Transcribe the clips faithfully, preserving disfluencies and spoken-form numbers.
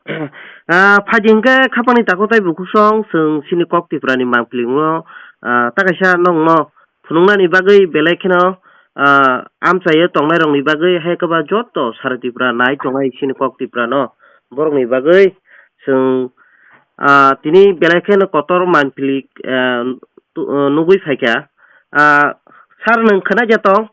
Ah, phaidi hwnkhe khapangni takhuk tei bukhuk song chwng chini kok Tripura ni mangpili wngno, ah, ta kaisa nokno phunuknani bagwi belai kheno, ah, amchaio tongnairokni bagwi hai khe ba joto sara Tripura nai tongnai chini kok Tripura no borokni bagwi chwng, ah, tini belai kheno kotor mangpili, ah, tu-, ah, nugwi phaikha. Ah, sir, nwng khwnai ya tong?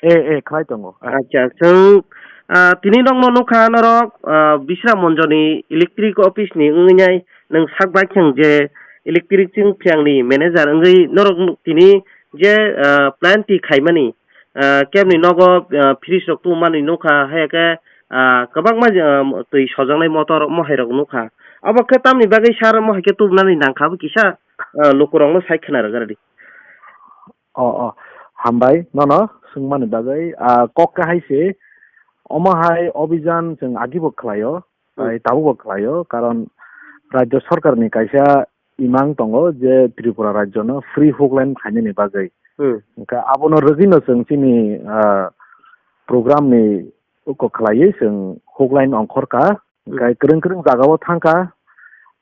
Eh, eh, khlai tongo. Ah. Acha, chwng, ah, tini nokno nukha norok, ah, Bisram Monjoni electric office ni wngwi nai nwng sak bai kheng je electric chwng phiangni manager wngwi norok nuk tini je, ah, plan ti khaimani, ah, kebni nogo, ah, fridge rok tubumani nukha, hai khe, ah, kwbangma, ah, twi sojaknai motor mohai rok nukha. Abo khe tamni bagwi sir mohai khe tubunani nangkha bo kisa, ah, lukurokno sai khna rwgwradi. O, o, hambai nono swngmani bagwi. Ah, kok khe hai se, omo hai obijan chwng agibo khlaio, Hmm. Tai tabukbo khlaio, karon Rajya Sarkarni kaisa imang tongo je Tripura Rajyono free huk line khainani bagwi. Hmm. Hwnkhe abono rwgwino chwng chini, ah, programni uko khlaiwi chwng huk line ongkhorkha. Hwnkhe kwrwng kwrwng jagao thangkha,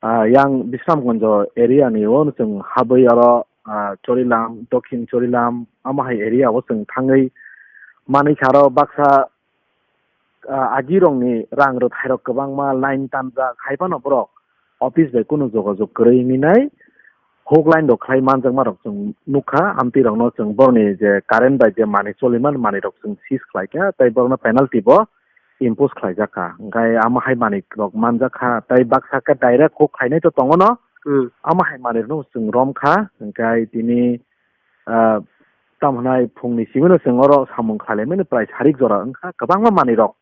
ah, yang Bisramganj area ni o chwng habwi oro, ah, Chorilam, Dokhin Chorilam, amo hai area o chwng thangwi manwi kha oro baksa, ah, agirokni rang rwthairok kwbangma line tanjak, hai phano borok office bai kunu jogajog kwrwi wngwi nai. Huk line rok khlai manjakma rok chwng nukha, amtwi rokno chwng borokni je current bai je manwi choliman manwi rok chwng seize khlaikha, tei borokno penalty bo impose khlaijakha. Hwnkhe amo hai manwi rok manjakha, tei baksa khe direct huk khainai to tongo no, Hmm. amo hai manwi rokno chwng romkha, hwnkhe tini, ah, tamo hwnai phungni simi no chwng oro samung khlaimani prai sarik jora wngkha, kwbangma manwi rok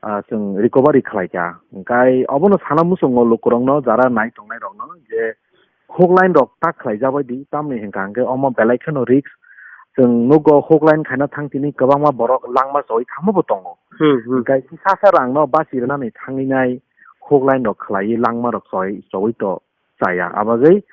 ah, chwng recovery khlai kha. Hwnkhe obono sana muchungo lukurokno, jara nai tongnairokno je huk line rok ta khlai jabai di, tamni hwnkha hwnkhe omo belai kheno risk. Chwng nugo huk line khaina thang tini kwbangma borok langma choi thangma bo tongo. Hmm, hmm. Hwnkhe kisa sa rangno bachi rwnani thangwi nai huk line rok khlaiwi langma rok choi, choi to chaya. Abagwi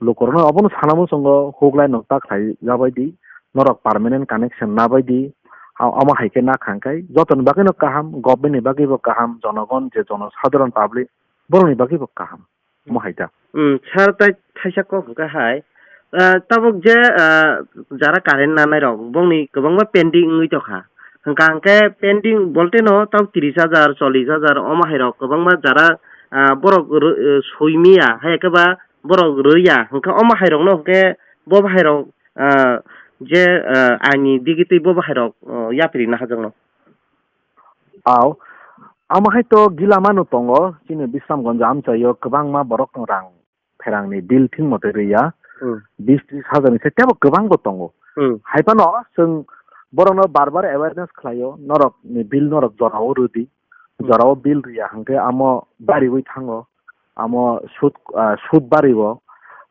lukurokno obono sana muchungo huk line rok ta khlai jabai di, norok permanent connection nabai di. A-, omo hai khe nakha hwnkhe jotoni bagwino kaham, government ni bagwibo kaham, jonogon je jono sadharon public borokni bagwibo kaham. Omo hai ta. Hmm, sir, tai thaisa kok hwnkha hai, ah, tabuk je, ah, jara current nanai rok bongni kwbangma pending wngwi tongkha. Hwnkha hwnkhe pending bolte no tau tris hajar, chollis hajar omo hai rok kwbangma jara, ah, borok rw-, eh, soimiya, hai khe ba borok rwya, hwnkhe omo hai rokno hwnkhe bo bahai rok, ah, je, ah, ani digitwi bo bahai rok, oh, yapri nahajakno. Aw, amo hai to gila mano tongo, chini Bisramganj amchaio kwbangma borok rang pherangni bill thing mote rwya, Hmm. bis tris hajar ni se tebo kwbang bo tongo. Hmm. Hai phano chwng borokno bar bar awareness khlaio, norok ni bill norok jorao rwdi, Hmm. jorao bill rwya hwnkhe amo bariwi thango, amo sud, ah, sud bariwo,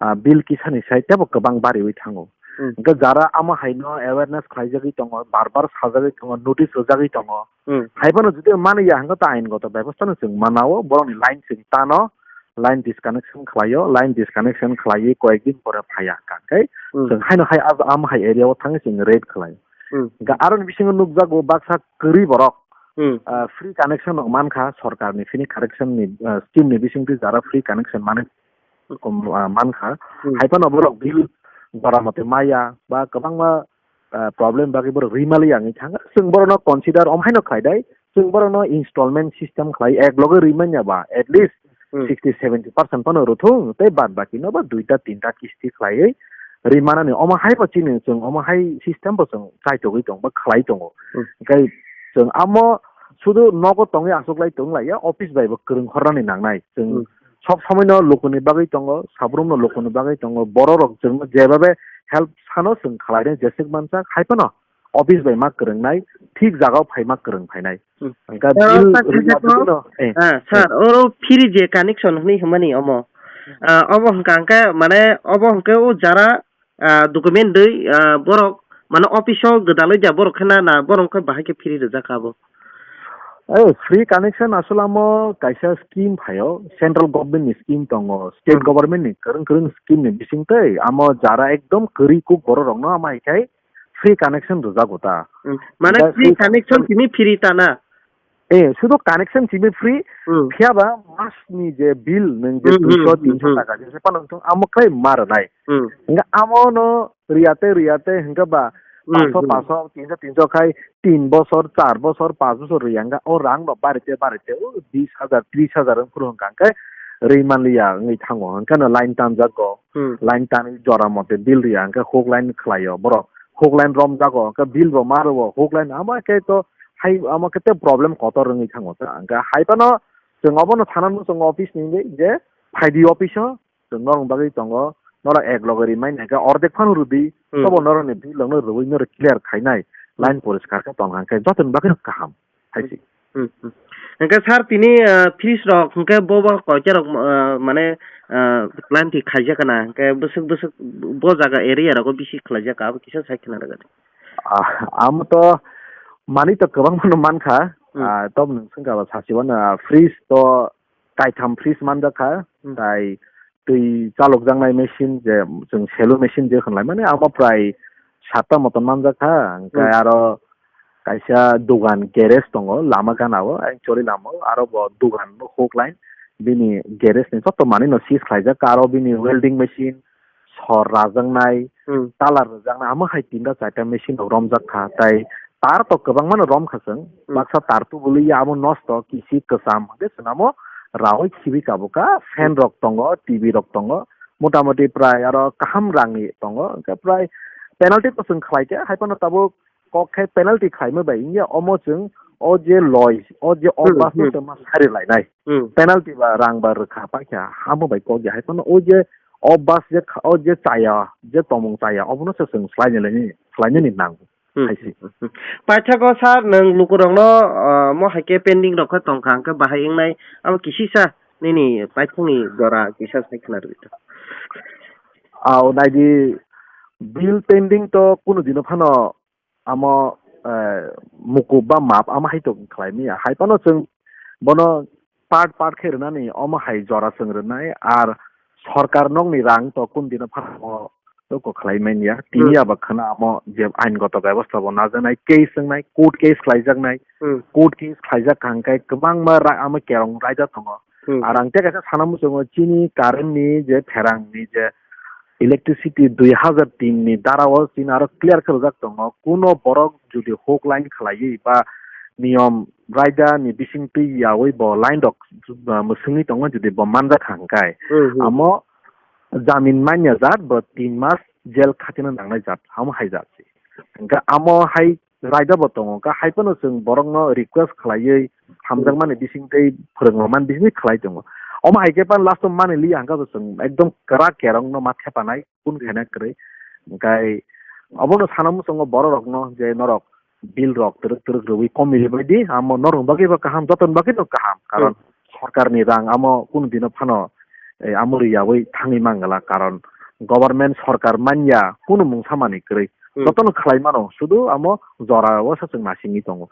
ah, bill kisani sai tebo kwbang bariwi thango. Hmm. Hwnkhe jara amo haino awareness khlaijagwi tongo, bar bar sajagwi tongo, notice rwjagwi tongo. Hmm. Hai phano jodi mani ya hwnkhe ta ain goto bebostha no chwng manao, borokni line chwng tano, line disconnection khlaio, line disconnection khlaiwi koyek din pore phaiya hwnkha khe Hmm. chwng haino hai abo, amo hai area o thangwi chwng raid khlai. Hmm. Hwnkhe aroni bisingo nukjago baksa kwrwi borok, Hmm. ah, free connection rok mankha, sorkarni free connection ni, ah, scheme ni bisingtwi jara free connection mani, um, ah, mankha. Hmm. Hai phano borok bill jora mote maya ba kwbangma, ah, problem bagwi borok rimali yangwi thangkha. Chwng borokno consider om haino khlai dai, chwng borokno installment system khlai ek loge rimanya ba at least Hmm. sixty seventy percent phano rwthung, tei bad baki no ba duita tinta kisti khlaiwi rimanani omo hai bo chini chwng omo hai system bo chwng chaitogwi tongo ba khlai tongo. Hmm. Hwnkhe chwng amo sudu nogo tongwi achuklai tonglaiya, office bai bo kwrwng hornani nangnai. Chwng Hmm. sob somoi no lukuni bagwi tongo, sabrumno lukuni bagwi tongo, bororok chwngno jebabe help sano chwng khlainai jeswk mansak, hai phano office bai ma kwrwngnai, thik jagao phai ma kwrwng phainai. Hmm. Hwnkhe Ah, bill sir, rwya sir, bwtwino, eh, ah, eh. Sir, oro free je connection hwnwi hwnmani omo. Ah, obo hwnkha hwnkhe, mane, obo hwnkhe o jara, ah, document dei, ah, borok, mane, office o gwdalwi ja borok khe na, na, borok khe bahai khe free rwjak kha abo. Eh, free connection asole amo kaisa scheme phaio, central government ni scheme tongo, state Hmm. government ni kwrwng kwrwng scheme ni bisingtwi, amo jara ekdom kwrwi kuk borok rokno amo hai khai free connection rwjago ta. Hmm. Mane Da free free connection connection tini free ta na? Eh, sudu connection simi free, Hmm. Phiya ba mas ni je bill nung je Hmm, hmm, duiso, hmm, tinso hmm. Taka je, se pano tong amo khlai ma rwnai. Hmm. Hingke amo no riyate, riyate, hingke ba Hmm, paso, hmm. Paso, tinso, tinso khai, tin bosor, char bosor, panch bosor riya hingke o rang no barite, barite, o bis hajar, tris hajar wng phuru hingka hingke ri manliya wngwi thango. Hingke no line tanjak go. Hmm. Line tanwi jora mote bill riya hingke huk line khlai o borok. Huk line romjago, hingke bill bo ma rwo, huk line amo khe to hai amo khe te problem kotor wngwi thango ta. Hingke hai phano chwng obono sana muchungo office ni wngwi je phaidi office o chwng norok bagwi tongo, norok ek loge rimai nai khe ordek phano rwdi, Hmm. Tobo norok ni bill rok no rwui norok clear khainai, Hmm. Line poriskar khe tong hingke jotoni bagwi no kaham. Hai se. Hmm, hmm. Hingke sir, tini, ah, fridge rok hingke bo, bo koita rok, ah, mane, ah, plan ti khaijak kana, hingke bwswk bwswk bo jaga area rogo bisi khlaijak, abo kisa sai khna rwgadi. Ah, amo to manwi to kwbang phano mankha, Hmm. Ah, toboni swngkha ba sachi wano, ah, fridge to kaitham fridge manjakha, Hmm. Tai twi chalokjaknai machine je chwng selo machine je hwnlai mani amo prai satta moton manjakha, hingke Hmm. Aro kaisa dogan garage tongo lama gana o, actually lama o, aro bo dogan bo huk line, bini garage ni joto manwi no seize khlaijak, aro bini welding machine, sor rajaknai, Hmm. Talar rwjaknai, amo hai tinta charta machine rok romjak kha, tai tar to kwbangma no romkha chwng, Hmm. Baksa tar tubuli ya amo nosto, kisi kwcham, hwnkhe chwng amo rawi khibi kabukha, fan Hmm. Rok tongo, T V rok tongo, motamoti prai aro kaham rangni tongo, hwnkhe prai penalty to chwng khlaikha, hai phano tabuk kok khe penalty khlaima bai wngya, omo chwng o je loi, o je Hmm, obas no hmm. Chwng ma sari lainai. Hmm. Penalty ba rang ba rwkha paikha, amo bai kok ya, hai phano o je obas je kha-, o je chaya, je tongmung chaya, obono se chwng swlainai lainai, swlainani nango. Hmm. Hai se. Hmm. Paithago sir, nwng lukurokno, ah, mo hai khe pending rok khe tongkha, hwnkhe bahai wngnai, abo kisisa nini paithakni jora kisa sai khna rwdi. Ao naidi, bill pending to kunu dino phano amo, eh, mukup ba map amo hai to khlai maya. Hai phano chwng bono part part khe rwnani omo hai jora chwng rwnai, ar sorkar nokni rang to kun dino phano toko khlai manya. Tini Hmm. Abo khwna amo je ain goto bebosta bo najaknai, case wngnai, court case khlaijaknai, Hmm. Court case khlaijak kha hwnkhe kwbangma ra-, amo kerong raida tongo. Hmm. Ar ang tei kaisa sana muchungo chini current ni je pherang ni je electricity dui hazar tin ni dara o chini aro clear khe rwjak tongo. Kuno borok jodi huk line khlaiwi ba niyom raida ni bising twi yaui bo line rok, uh, mwswngwi tongo jodi bo manjak kha hwnkhe. Hmm, hmm. Amo jamin manya jat bo tin mas jail khatina nangnai jat, amo hai jat se. Hwnkhe amo hai raida bo tongo, hwnkhe hai phano chwng borokno request khlaiwi hamjakmani bising tei phwrwngmani bising twi khlai tongo. Omo hai khe phano last o mani liya hwnkhe bo chwng ekdom kwrak kerongno ma thepanai, kun khaina kwrwi. Hwnkhe obono sana muchungo bororokno je norok bill rok twrwk twrwk rwui komini bai di, amo norokni bagwi bo kaham, jotoni bagwi no kaham. Karon Hmm. Sorkarni rang amo kunu dino phano, eh, amo rwyaui thangwi mangala, karon government sorkar manya kunu mungsa manwi kwrwi. Hmm. Jotono khlai mano, sudu amo jora o sa chwng nasingwi tongo.